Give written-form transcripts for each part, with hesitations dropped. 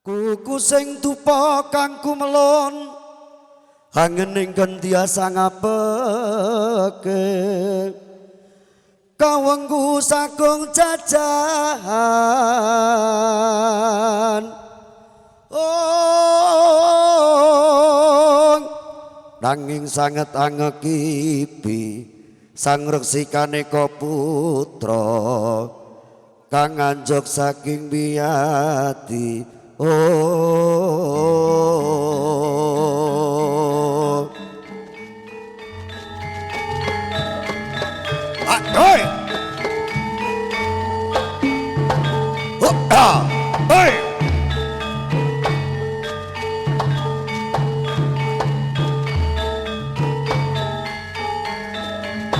Kuku sing dupa kang kumelon angening gentiasa ngapeke kawengku sagung jajahan. Oh, nanging sanget angekipi sang reksikane putra kang anjog saking biyati. Oh, Oi. Oi.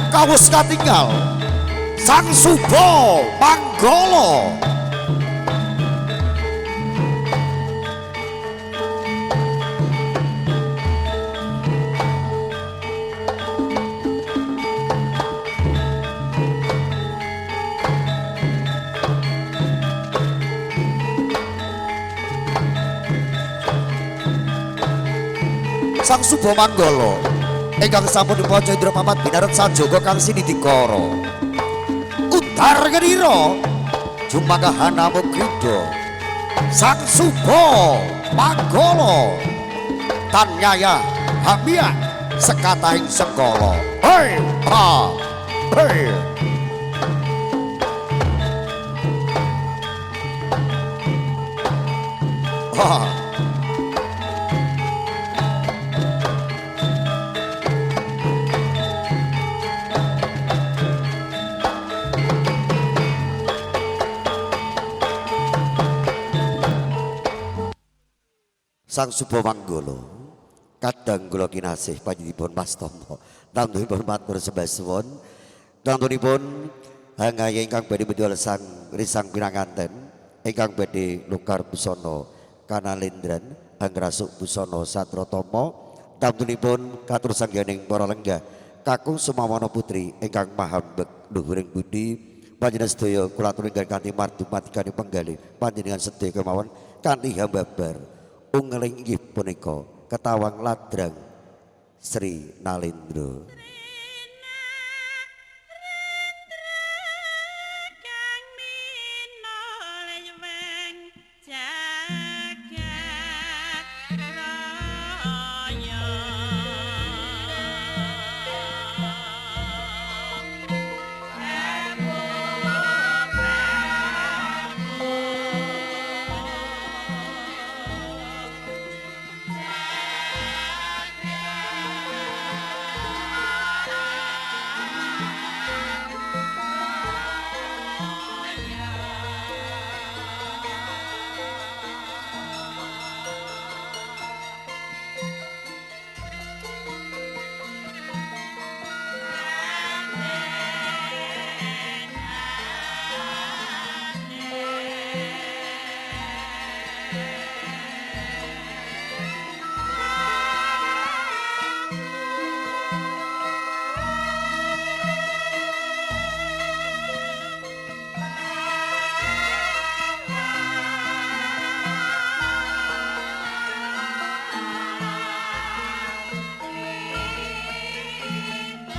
Kawus katinggal Sang Suba Manggala. Sang Suba Manggala ingkang sampun dipaca Indra papat binaret sajaga kang sinidikara. Udar ngenira jumangkahan krida. Sang Suba Manggala tanyaya hamia sekatahing sekala. Hei ha hei. Ha. Sang Suba Manggala kadang kula kinasih panjenenganipun Mas Tomo tamtunipun matur sembah suwun tamtunipun hangaya ingkang badhe medal sang risang pinanganten ingkang badhe nukar busana kanalendran angrasuk busana satratomo tamtunipun katur sangganing para lenggah kakung Sumawana putri ingkang mahambek luhuring budi panjenengan sedaya kula aturi kanthi mardu matikane penggalih panjenengan sedaya kemawon kanthi hambabar ungeling inggih punika ketawang ladrang Sri Nalendra.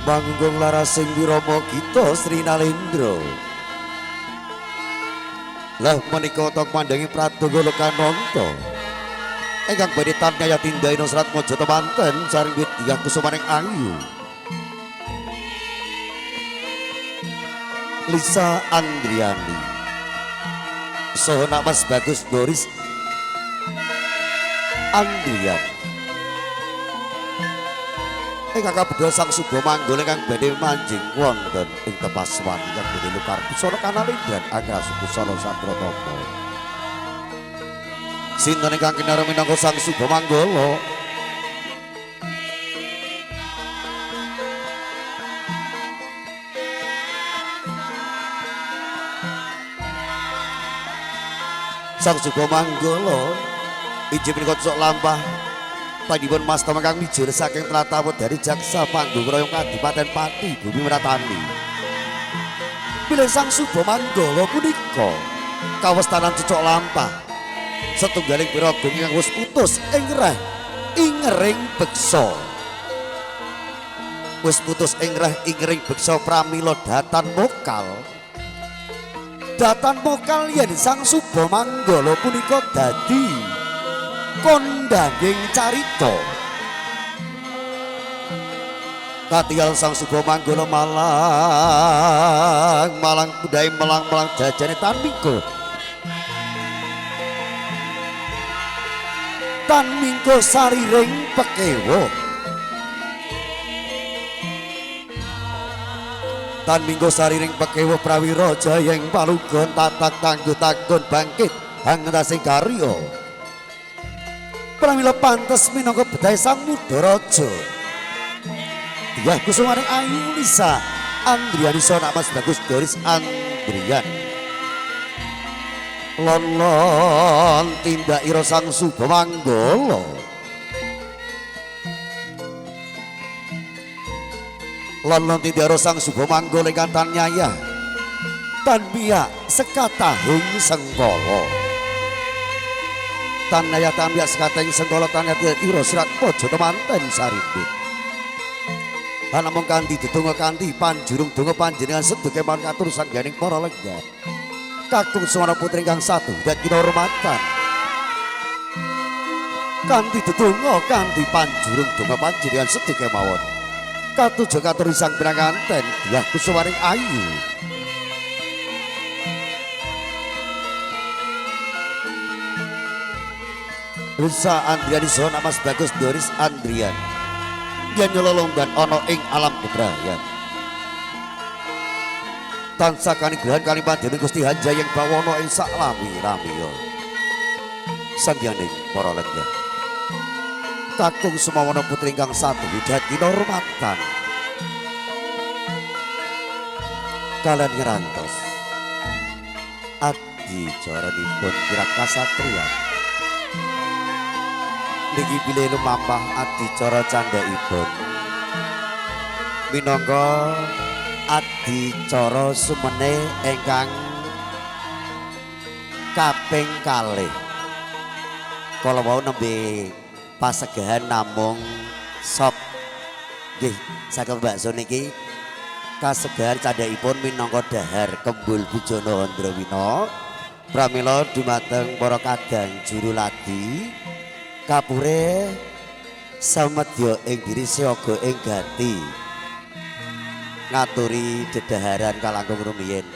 Manggung larasing wirama kita Sri Nalendra. Lah menika tok mandangi Pradoga Lokananta ingkang badhe tanyaya tindaina serat Maja temanten saring widyah kusumaning ayu. Lisa Andriani saha nak Mas Bagus Boris Andriani ingkang kabedha Sang Suba Manggala ingkang badhe manjing wonten ing tepaswan ingkang badhe nukar busana kanalindran angrasu busana satratama. Sinten ingkang kinara minangka Sang Suba Manggala? Sang Suba Manggala inggih punika cocok lampah panjenengan Mas Tomo kang mijil saking tlatah dari jaksa panggung royong Kadipaten Pati Bumi Wratani. Bilih Sang Suba Manggala punika kawestanan cocok lampah Setunggaling piraga ingkang wis putus ing reh ingering beksa. Wis putus ing reh ingering beksa pramila datan mokal. Datan mokal yen Sang Subamanggala punika dadi kondhanging carita. Katial Sang Subamanggala malang malang budhae melang-melang jajane tan mingko. Tan mingko sariring pekewa. Tan mingko sariring pekewa prawira jayeng palugon tatak tangguh takon bangkit hangentasing karya. Pramila pantes minangka bedhae Sang Mudaraja. Dyah Kusumaning Ayu Lisa Andriani Sona Mas Bagus Doris Andrian. Lon-lon tindak ira Sang Subamanggala. Lon-lon tindak ira Sang Subamanggala ingkang tan nyayah tan biyak sekatahing sengkala. Tan nyayah tan biyak sekatahing sengkala tan nyayah ira serat pojo temanten sarindit. Anamung kanthi dedonga kanthi panjurung donga panjenengan seduke mawon katur sangganing para lenggah. Kakung Suwana putri ingkang satu dan kinurmatan. Kanthi dedonga kanthi panjurung donga panjenengan seduke mawon. Katuju katur sang pinanganten Dyah Kusumaning Ayu. Lisa Andriani Sona Mas Bagus Doris Andrian. Yen nyelolonggan ana ing alam bebrayan. Tansah kanigrahan kalimat dening Gusti Hanjayeng bawana ing saklami-lamiya. Sanghyanging para lenggah. Kakung Sumawana putri ingkang satu hidayat kinurmatan. Kalian ngerantos adicaranipun kirang kasatriyan. Niki bilih lumampah adicara candhaipun minangka adicara sumene ingkang kaping kalih. Kala wau nembe pasegahan namung sop nggih saged bakso niki kasegahan candhaipun minangka dahar kembul bujana Handrawina. Pramila dumateng para kadang juru ladi kapure samedya ing diri siaga ing gati ngaturi dedaharan kalangkung rumiyin.